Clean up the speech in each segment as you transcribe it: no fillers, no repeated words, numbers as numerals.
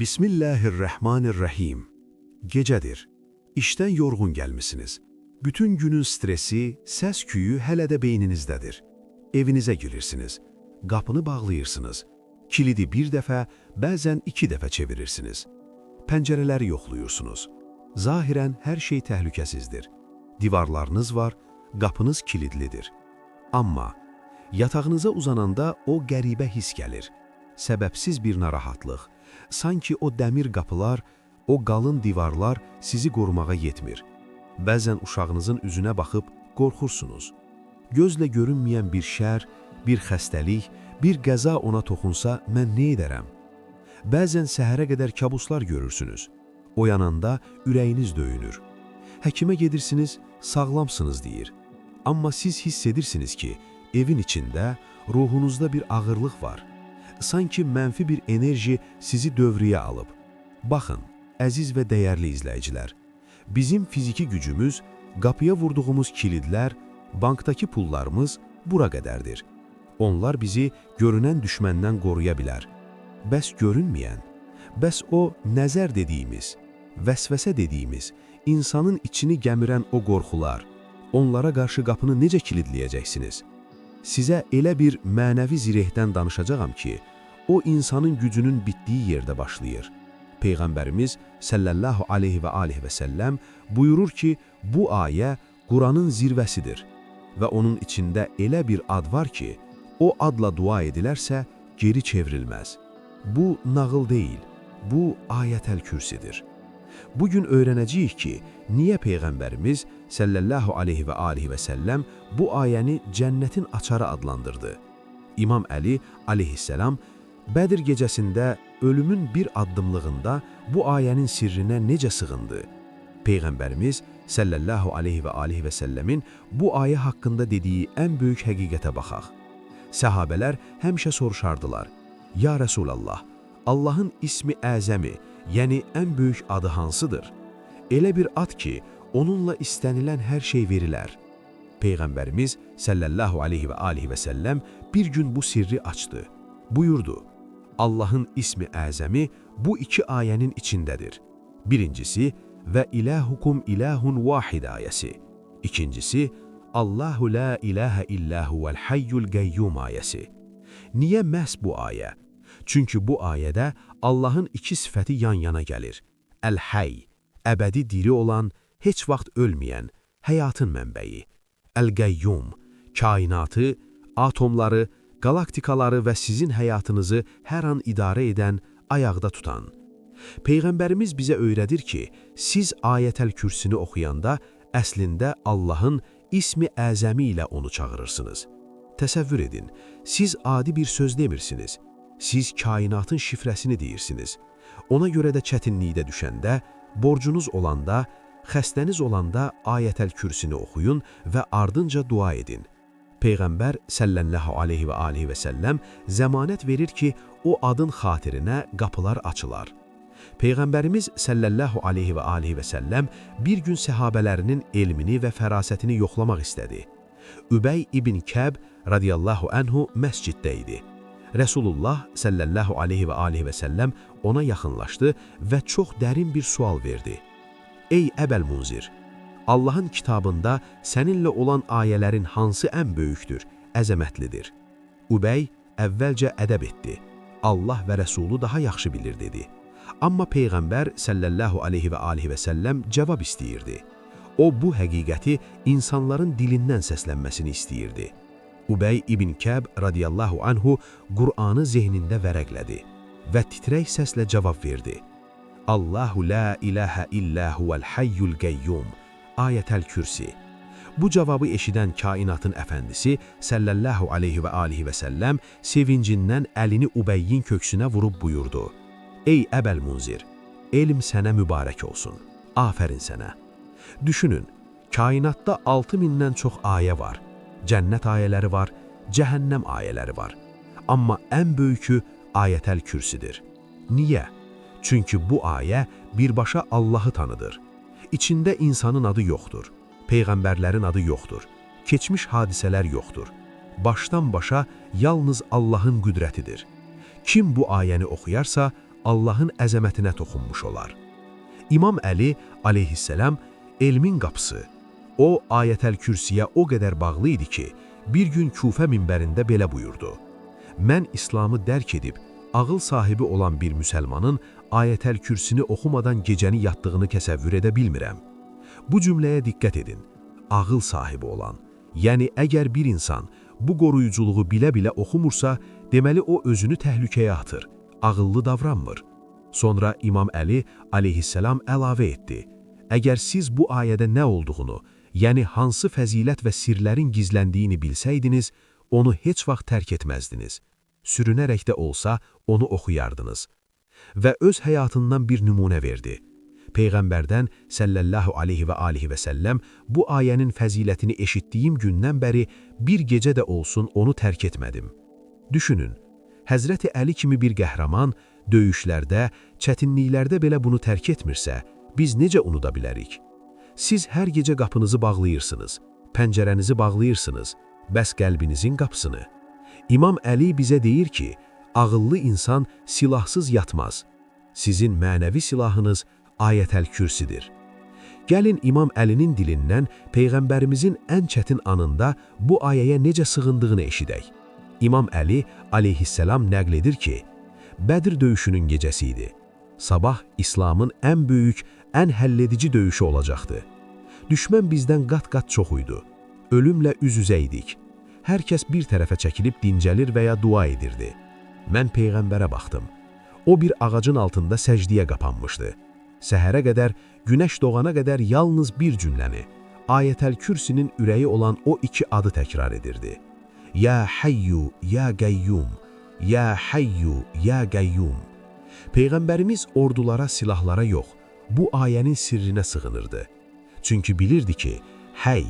Bismillahirrahmanirrahim. Gecədir. İşdən yorğun gəlmisiniz. Bütün günün stresi, səs küyü hələ də beyninizdədir. Evinizə girirsiniz. Qapını bağlayırsınız. Kilidi bir dəfə, bəzən iki dəfə çevirirsiniz. Pəncərələri yoxluyursunuz. Zahirən hər şey təhlükəsizdir. Divarlarınız var, qapınız kilidlidir. Amma yatağınıza uzananda o qəribə his gəlir. Səbəbsiz bir narahatlıq. Sanki o dəmir qapılar, o qalın divarlar sizi qorumağa yetmir. Bəzən uşağınızın üzünə baxıb qorxursunuz. Gözlə görünməyən bir şər, bir xəstəlik, bir qəza ona toxunsa mən nə edərəm? Bəzən səhərə qədər kabuslar görürsünüz. Oyananda ürəyiniz döyünür. Həkimə gedirsiniz, sağlamsınız deyir. Amma siz hiss edirsiniz ki, evin içində, ruhunuzda bir ağırlıq var. Sanki mənfi bir enerji sizi dövrəyə alıb. Baxın, əziz və dəyərli izləyicilər, bizim fiziki gücümüz, qapıya vurduğumuz kilidlər, bankdakı pullarımız bura qədərdir. Onlar bizi görünən düşməndən qoruya bilər. Bəs görünməyən, bəs o nəzər dediyimiz, vəsvəsə dediyimiz, insanın içini gəmirən o qorxular, onlara qarşı qapını necə kilidləyəcəksiniz? Sizə elə bir mənəvi zirehdən danışacağam ki, o insanın gücünün bitdiyi yerdə başlayır. Peyğəmbərimiz sallallahu aleyhi və alihi və səlləm buyurur ki, bu ayə Quranın zirvəsidir və onun içində elə bir ad var ki, o adla dua edilərsə geri çevrilməz. Bu nağıl deyil, bu Ayətəl Kürsidir. Bugün öyrənəcəyik ki, niyə Peyğəmbərimiz sallallahu aleyhi və alihi və səlləm bu ayəni cənnətin açarı adlandırdı. İmam Əli aleyhisselam Bədir gecəsində ölümün bir addımlığında bu ayənin sirrinə necə sığındı? Peyğəmbərimiz sallallahu aleyhi və alihi və səlləmin bu ayə haqqında dediyi ən böyük həqiqətə baxaq. Səhabələr həmişə soruşardılar: Ya Rəsulallah, Allahın ismi əzəmi, yəni ən böyük adı hansıdır? Elə bir ad ki, onunla istənilən hər şey verilər. Peyğəmbərimiz sallallahu aleyhi və alihi və səlləm bir gün bu sirri açdı. Buyurdu: Allahın ismi əzəmi bu iki ayənin içindədir. Birincisi, və ilahukum ilahun vahid ayəsi. İkincisi, Allahu la ilahe illa huvel hayyul qayyum ayəsi. Niyə məhz bu ayə? Çünki bu ayədə Allahın iki sifəti yan yana gəlir. Əl-Hayy, əbədi diri olan, heç vaxt ölməyən, həyatın mənbəyi. Əl-Qəyyum, kainatı, atomları, galaktikaları və sizin həyatınızı hər an idarə edən, ayaqda tutan. Peyğəmbərimiz bizə öyrədir ki, siz Ayətəl Kürsini oxuyanda əslində Allahın ismi əzəmi ilə onu çağırırsınız. Təsəvvür edin, siz adi bir söz demirsiniz. Siz kainatın şifrəsini deyirsiniz. Ona görə də çətinlikdə düşəndə, borcunuz olanda, xəstəniz olanda Ayətəl Kürsini oxuyun və ardınca dua edin. Peyğəmbər sallallahu aleyhi və alihi və səlləm zəmanət verir ki, o adın xatirinə qapılar açılar. Peyğəmbərimiz sallallahu aleyhi və alihi və səlləm bir gün səhabələrinin elmini və fərasətini yoxlamaq istədi. Übəy ibn Kəb radiyallahu anhu məsciddə idi. Rəsulullah sallallahu aleyhi və alihi və səlləm ona yaxınlaşdı və çox dərin bir sual verdi. Ey Əbəl Munzir! Allahın kitabında səninlə olan ayələrin hansı ən böyükdür, əzəmətlidir? Übəy əvvəlcə ədəb etdi. Allah və Rəsulu daha yaxşı bilir dedi. Amma Peyğəmbər sallallahu aleyhi və alihi və səlləm cavab istəyirdi. O bu həqiqəti insanların dilindən səslənməsini istəyirdi. Übəy ibn Kəb radiyallahu anhu Qur'anı zehnində vərəqlədi və titrək səslə cavab verdi. Allahu la ilahe illa huvel hayyul qayyum. Ayətəl Kürsi. Bu cavabı eşidən kainatın əfəndisi sallallahu aleyhi və alihi və səlləm sevincindən əlini Ubəyyin köksünə vurub buyurdu: Ey Əbəl Munzir, elm sənə mübarək olsun. Afərin sənə. Düşünün, kainatda 6000-dən çox ayə var. Cənnət ayələri var, cəhənnəm ayələri var. Amma ən böyükü Ayətəl Kürsidir. Niyə? Çünki bu ayə birbaşa Allahı tanıdır. İçində insanın adı yoxdur, peyğəmbərlərin adı yoxdur, keçmiş hadisələr yoxdur. Başdan başa yalnız Allahın qüdrətidir. Kim bu ayəni oxuyarsa, Allahın əzəmətinə toxunmuş olar. İmam Əli aleyhisselam elmin qapısı. O, Ayətəl Kürsiyə o qədər bağlı idi ki, bir gün Kufə minbərində belə buyurdu. Mən İslamı dərk edib, ağıl sahibi olan bir müsəlmanın Ayətəl Kürsini oxumadan gecəni yatdığını təsəvvür edə bilmirəm. Bu cümləyə diqqət edin. Ağıl sahibi olan. Yəni əgər bir insan bu qoruyuculuğu bilə-bilə oxumursa, deməli o özünü təhlükəyə atır, ağıllı davranmır. Sonra İmam Əli aleyhisselam əlavə etdi. Əgər siz bu ayədə nə olduğunu, yəni hansı fəzilət və sirlərin gizləndiyini bilsəydiniz, onu heç vaxt tərk etməzdiniz. Sürünərək də olsa onu oxuyardınız. Və öz həyatından bir nümunə verdi. Peyğəmbərdən sallallahu aleyhi və alihi və səlləm bu ayənin fəzilətini eşitdiyim gündən bəri bir gecə də olsun onu tərk etmədim. Düşünün, Həzrəti Əli kimi bir qəhrəman döyüşlərdə, çətinliklərdə belə bunu tərk etmirsə, biz necə unuda bilərik? Siz hər gecə qapınızı bağlayırsınız, pəncərənizi bağlayırsınız, bəs qəlbinizin qapısını. İmam Əli bizə deyir ki, ağıllı insan silahsız yatmaz. Sizin mənəvi silahınız Ayətəl Kürsidir. Gəlin İmam Əlinin dilindən Peyğəmbərimizin ən çətin anında bu ayəyə necə sığındığını eşidək. İmam Əli aleyhisselam nəql edir ki, Bədir döyüşünün gecəsi idi. Sabah İslamın ən böyük, ən həlledici döyüşü olacaqdı. Düşmən bizdən qat-qat çox idi. Ölümlə üz-üzə idik. Hər kəs bir tərəfə çəkilib dincəlir və ya dua edirdi. Mən Peyğəmbərə baxdım. O bir ağacın altında səcdiyə qapanmışdı. Səhərə qədər, günəş doğana qədər yalnız bir cümləni, Ayətəl Kürsinin ürəyi olan o iki adı təkrar edirdi. Ya Hayyu, Ya Qəyyum, Ya Hayyu, Ya Qəyyum. Peyğəmbərimiz ordulara, silahlara yox, bu ayənin sirrinə sığınırdı. Çünki bilirdi ki, Hey,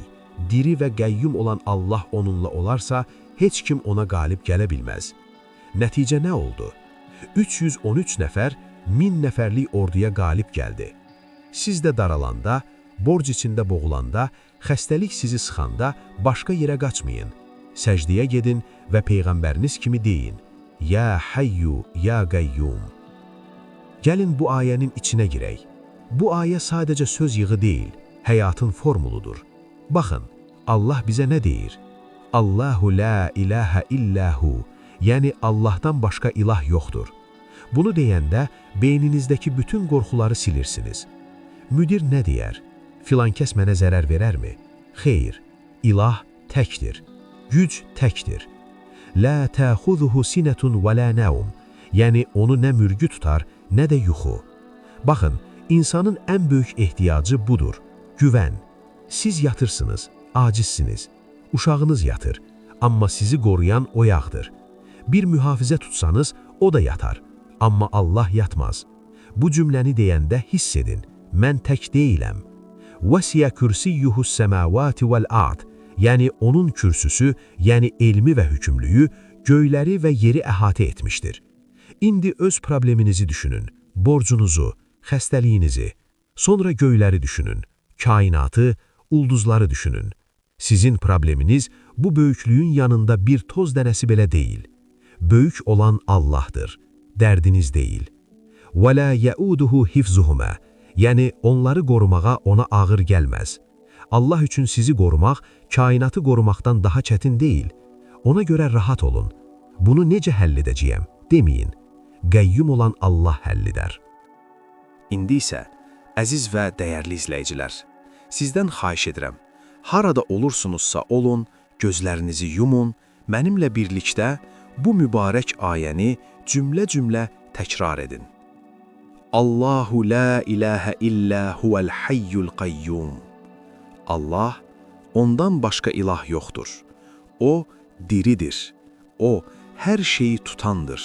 diri və qəyyum olan Allah onunla olarsa, heç kim ona qalib gələ bilməz. Nəticə nə oldu? 313 nəfər 1000 nəfərlik orduya qalib gəldi. Siz də daralanda, borc içində boğulanda, xəstəlik sizi sıxanda başqa yerə qaçmayın. Səcdiyə gedin və Peyğəmbəriniz kimi deyin: Ya Hayyu, Ya Qəyyum. Gəlin bu ayənin içinə girək. Bu ayə sadəcə söz yığı deyil, həyatın formuludur. Baxın, Allah bizə nə deyir? Allahu la ilahe illahu, yəni Allahdan başqa ilah yoxdur. Bunu deyəndə beyninizdəki bütün qorxuları silirsiniz. Müdir nə deyər? Filankəs mənə zərər verərmi? Xeyr, ilah təkdir, güc təkdir. La təxuzuhu sinetun və la nəum, yəni onu nə mürgü tutar, nə də yuxu. Baxın, insanın ən böyük ehtiyacı budur, güvən. Siz yatırsınız, acizsiniz, uşağınız yatır, amma sizi qoruyan oyaqdır. Bir mühafizə tutsanız, o da yatar, amma Allah yatmaz. Bu cümləni deyəndə hiss edin, mən tək deyiləm. Vəsiyə kürsiyyuhu səmavati vəl-ard, yəni onun kürsüsü, yəni elmi və hükümlüyü göyləri və yeri əhatə etmişdir. İndi öz probleminizi düşünün, borcunuzu, xəstəliyinizi. Sonra göyləri düşünün, kainatı, ulduzları düşünün. Sizin probleminiz bu böyüklüyün yanında bir toz dənəsi belə deyil. Böyük olan Allah'dır, dərdiniz deyil. وَلَا يَعُودُهُ حِفْظُهُمَا, yəni onları qorumağa ona ağır gəlməz. Allah üçün sizi qorumaq, kainatı qorumaqdan daha çətin deyil. Ona görə rahat olun. Bunu necə həll edəcəyəm, deməyin. Qəyyum olan Allah həll edər. İndi isə, əziz və dəyərli izləyicilər, sizdən xahiş edirəm, harada olursunuzsa olun, gözlərinizi yumun, mənimlə birlikdə bu mübarək ayəni cümlə-cümlə təkrar edin. Allahu la ilahə illə huvel hayyul qayyum. Allah, ondan başqa ilah yoxdur. O, diridir. O, hər şeyi tutandır.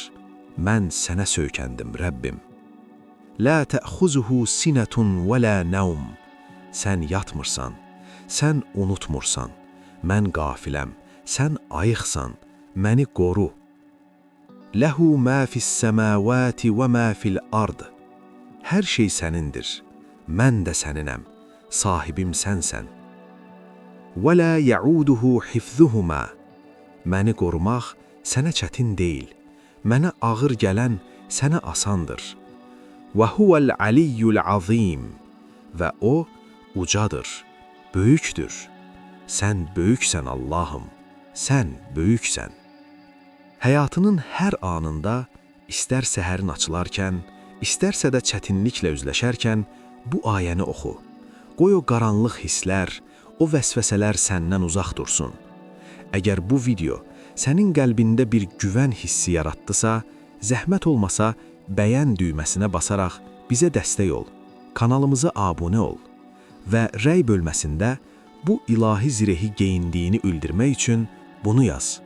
Mən sənə söykəndim, Rəbbim. La təxuzuhu sinetun və la nəvm. Sən yatmırsan, sən unutmursan. Mən qafiləm, sən ayıqsan. Məni qoru. Lehu ma fis-semavati və ma fil-ard. Hər şey sənindir. Mən də səninəm. Sahibim sənsən. Və la yauduhu hifzuhuma. Məni qorumaq sənə çətin deyil. Mənə ağır gələn sənə asandır. Və huvel aliyyul azim. Və o ucadır, böyükdür. Sən böyüksən Allahım, sən böyüksən. Həyatının hər anında, istər səhərin açılarkən, istərsə də çətinliklə üzləşərkən bu ayəni oxu. Qoy o qaranlıq hisslər, o vəsvəsələr səndən uzaq dursun. Əgər bu video sənin qəlbində bir güvən hissi yaratdısa, zəhmət olmasa bəyən düyməsinə basaraq bizə dəstək ol. Kanalımıza abunə ol və rəy bölməsində bu ilahi zirehi geyindiyini bildirmək üçün bunu yaz.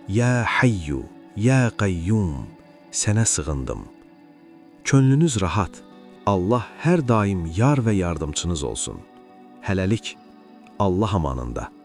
Ya Hayyu, ya Qayyum, sənə sığındım. Könlünüz rahat. Allah hər daim yar və yardımçınız olsun. Hələlik Allah amanında.